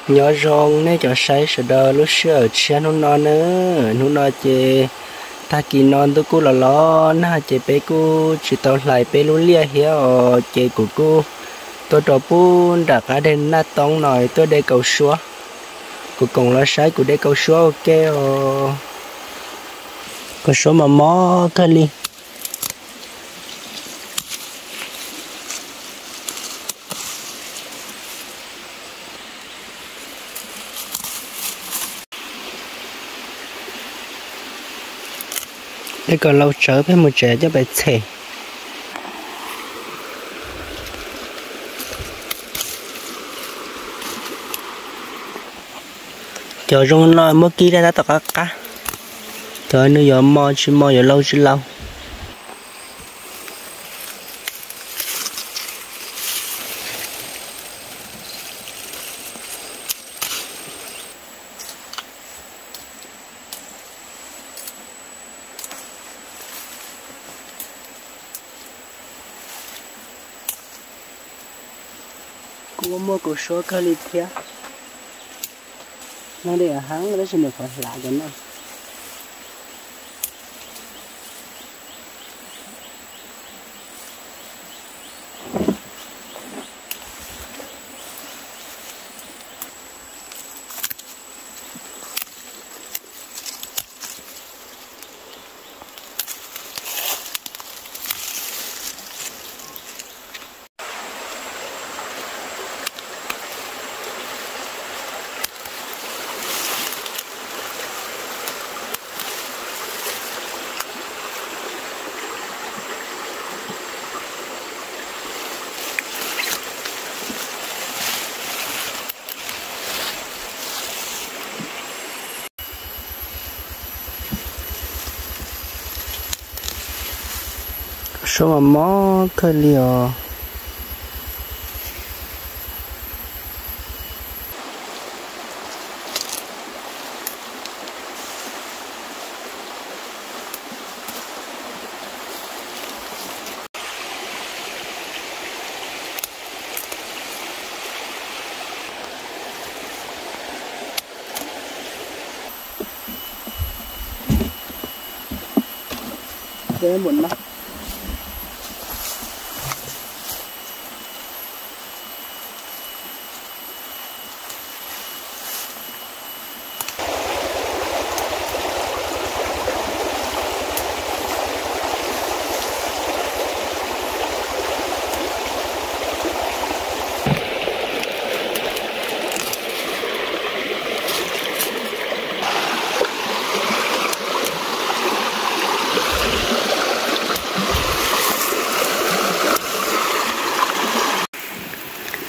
Nyob zoo nej cov saib sawv daws lub sij hawm tshiab hnub no na. Hnub no ces tag kis no ntuj kuj los los nag ces peb kuj tsis tau hlais peb lub liaj thiab os, ces kuv kuj tuaj rau pub nram qab deg Naj Toob no tuaj de kaus suab. Kuv koom los saib kuv de kaus suab ua ke os. Kaus suab mas mob kawg li. Peb kom lau tsawv peb mus tsev coj pais txhem. Cov zoo no muab kib rau tab tom qab qab, cov nws yuav mos tsis mos yuav lau tsis lau. Kuj muaj kaus suab kawg li thiab. Neeg dej heev tab sis nws qhuav hlav cov no. Suab mas mob kawg li os.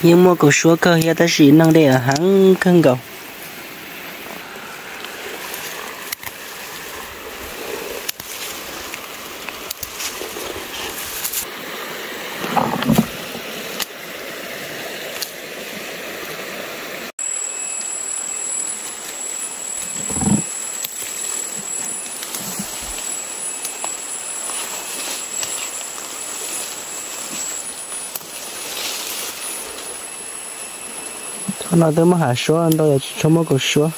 Yeej muaj kaus suab kawg thiab tab sis neeg dej heev kawg nkaus. Thaum no twb muaj hav suab ntau yog tsis tshua muaj kaus suab.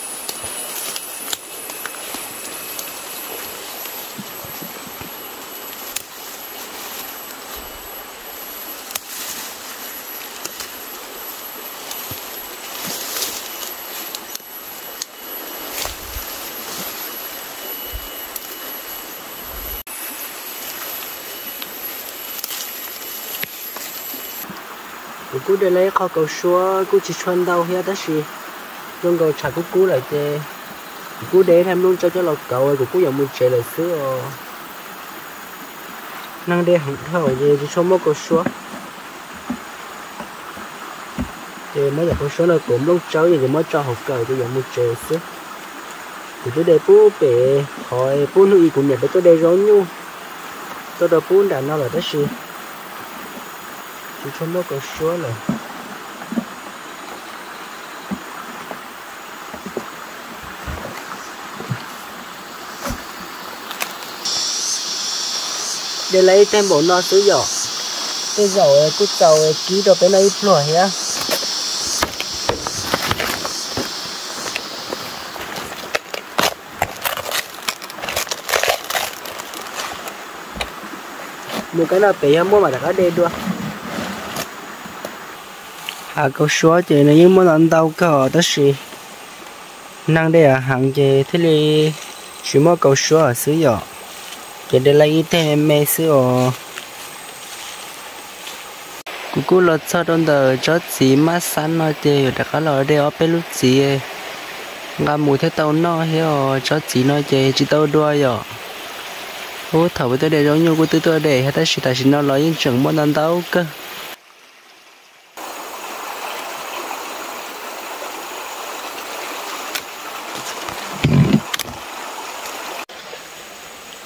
Kuv kuj de lawm ib qho kaus suab kuj tsis tshua ntau thiab tab sis zoo nkaus tshav kub kub lawm ces kuv kuj de ib thaj nplooj tsawb coj los kauv kuv kuj yuav mus tsev lawm xwb os. Neeg dej heev dhau ces tsis tshua muaj kaus suab. Ces muab cov kaus suab no kauv nplooj tsawb ces muab tso hauv kawm ces yuav mus tsev xwb. Kuv twb de pub pem qhov pub hnub ib kuv niam peb tuaj de zaub nyuj tuaj rau pub nram no lawm tab sis tsis tshua muaj kaus suab lawm. De lawm ib teg npaum no xwb yom. Tej zaum kuj txaus kib rau peb noj ib pluag thiab. Mus kab no pem yog muaj mam rov qab de dua. Hav kaus suab ces nws yeej muaj ntau ntau kawg os, tab sis neeg de heev ces thiaj li tsis muaj kaus suab xwb yom. Ces de lawm ib teg me me xwb os. Kuv kuj los txog rau ntawm tsob txiv mab xab no ces yuav rov qab los de ob peb lub txiv nqa mus thiaj tau noj thiab os. Tsob txiv no ces tsis tau dua yom. Ub, thaum kuv tuaj de zaub nyuj kuj twb tuaj de thiab, tab sis tam sim no los yeej tseem muaj ntau ntau kawg.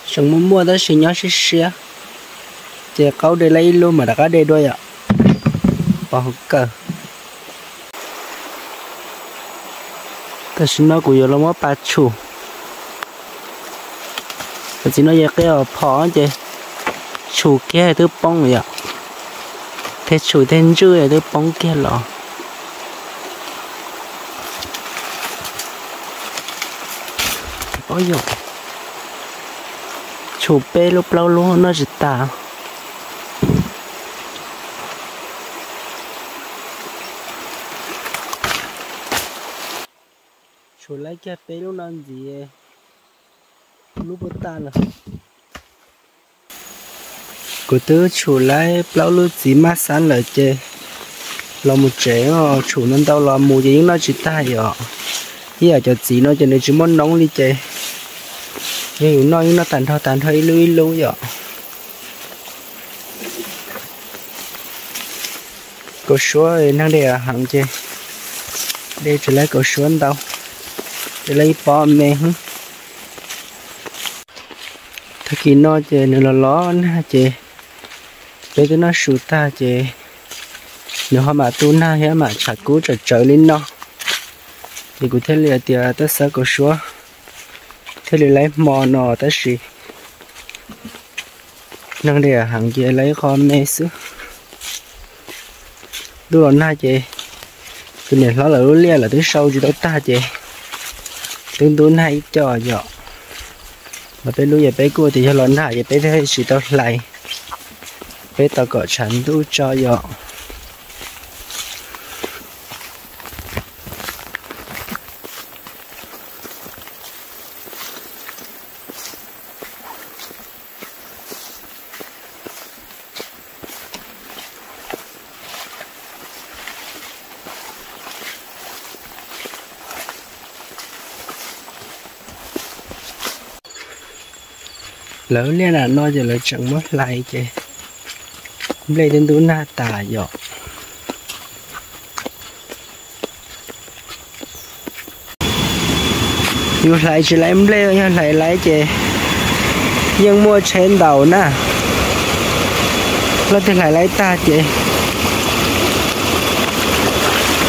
Tseem muaj muaj tab sis nyob siab siab, ces qaub de lawm ib lub mam rov qab de dua yom. Pov hauv kawg. Tam sim no kuv yuav los muab pas tshum. Cov txiv no ces qia os phom ces tshum kiag twb poob yom, thiab tshum thiab ntswj twb poob kiag los. Tshum peb lub plaub lub noj tsis tag. Tshum lawm kiag peb lub no ntxiv, lub puag ta lawm. Kuv twb tshum lawm plaub lub txiv mab xab lawm ces los mus tsev, tshum ntau ntau los mus ces yeej noj tsis tag yom. Ib yam cov txiv no ces nws tsis muaj noob li ces yog yus noj yeej noj tag nrho tag nrho ib lub ib lub yom. Kaus suab neeg de heev ces de tsis lawm kaus suab ntau, de lawm ib pob me xwb. Tag kis no ces nws los los nag ces peb twb noj su tag ces nws ho mam tu nag thiab mam tshav kub tsawv tsawv li no. Ces kuv thiaj li hais tias tuaj xawb kaus suab thiaj li lawm hmo no tab sis neeg de heev ces lawm ib qho me xwb. Ntuj los nag ces tus niam hlob lawv lub liaj lawv twb sau tsis tau tag ces twb ntub nag ib co yom. Los peb lub ces peb kuj tias yog los nag ces peb thiaj tsis tau hlais, peb tos kom tshav ntuj tso yom. Lawv liaj nram no ces lawv tseem muab hlais ces nplej twb ntub nag tas yom. Yus hlais tsis lawm nplej, yog hlais lawm ces yeej muaj tsheb ntaus na. Leej twg hlais lawm tag ces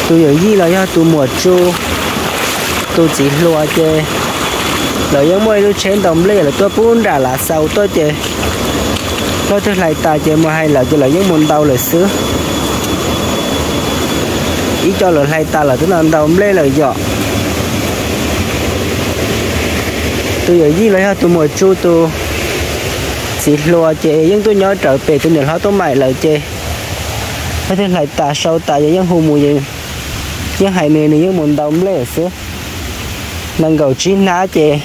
tus yawm yij los yog tus muam tsu, tus txiv hluas ces lawv yeej muaj ib lub tsheb ntaus nplej, lawv tuaj pub nram Lav Xaus tuaj ces leej twg hlais tas ces mus hais lawv ces lawv yeej mus ntaus lawm xwb. Ib co lawv hlais tas lawm twb los ntaus nplej lawm yom. Tus yawm yij los yog tus muam tsu, tus txiv hluas ces yeej tuaj nyob rawv pem tus niam hlob tuaj maim lawm ces leej twg hlais tas sau tas ces yeej hu mus, yeej hais nws, nws yeej mus ntaus nplej lawm xwb. Nees nkaum tsib hnab ces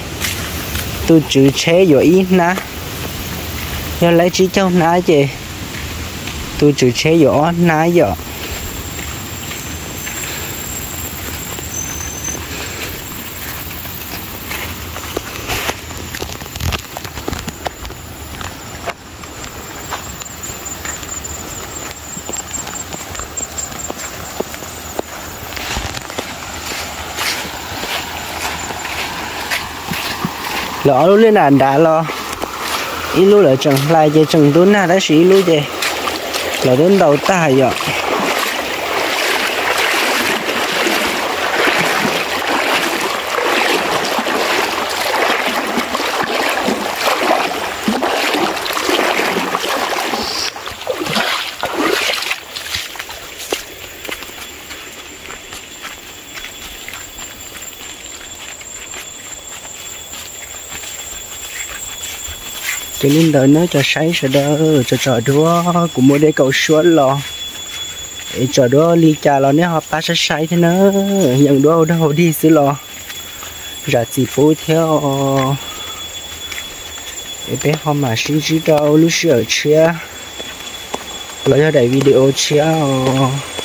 tus tswv tsheb yuav ib hnab, yog lawm tsib caug hnab ces tus tswv tsheb yuav ob hnab yom. Lawv ob lub liaj nram nrad los, ib lub lawv tseem hlais ces tseem ntub nag tab sis ib lub ces lawv twb ntaus tag yom. Ces li ntawd na cov saib sawv daws, tso tso duab, kuv muab dej kaus suab los, es tso duab li cas los nej ho pab saib saib thiab na. Yeej duab ua dog ua dig xwb los zam txim pub thiab os. Es peb ho mam sib ntsib rau lub sij hawm tshiab los yog daim video tshiab os.